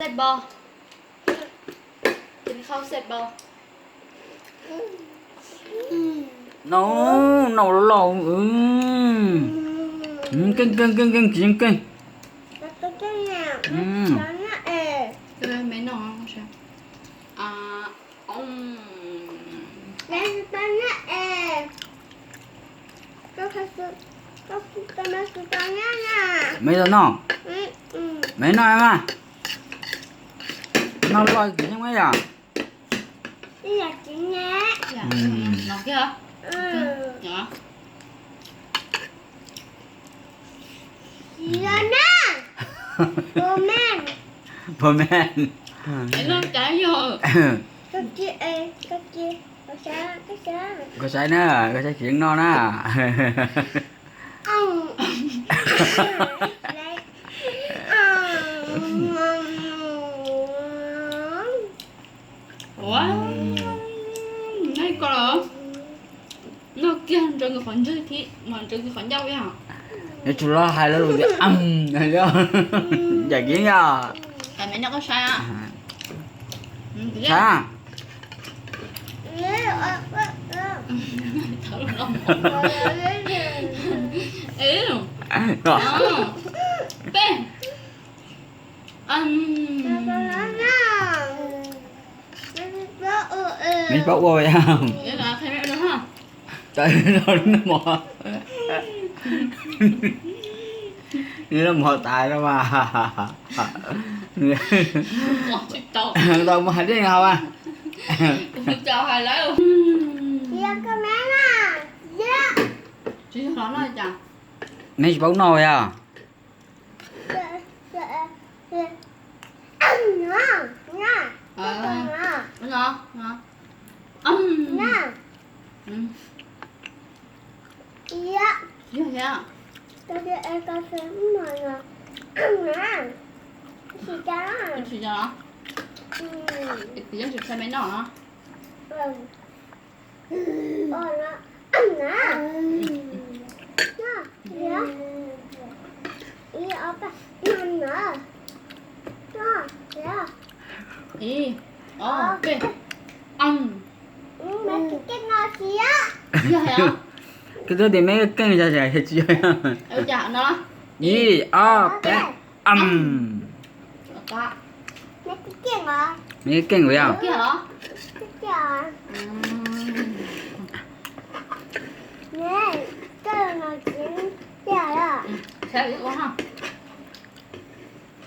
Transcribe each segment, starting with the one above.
Xaij npau. Ces khau xaij npau. Nau, nau loj. Keej keej keej keej, tsis yeej keej. Me no. Me tau noj. Me noj mas. Noj loj tsis yeej me yom. Pos me. Koj saib na, koj saib tsis yeej noj na. Ua, noj kiag ntsaws nkaus qhov ntswg thiab mas ntsaws nkaus qhov ncauj yom. Yuav tsum los hais lo lus tias, yam kev yog. Saib. Peb. Neb paub ua yog. Neb los mov tas no mas. Tau mus hais dej no mas. Neb tsis paub noj yog. Ib, ob, peb. Koj twb tias meb keej yog tsis yog. Ib, ob, peb. Meb keej yog.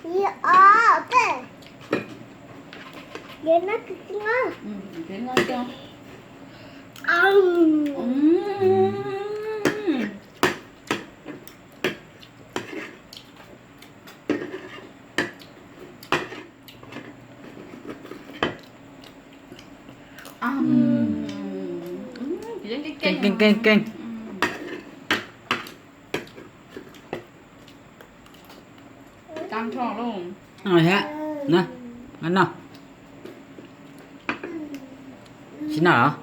Ib, ob, peb. Keej keej keej keej. Sib noj los?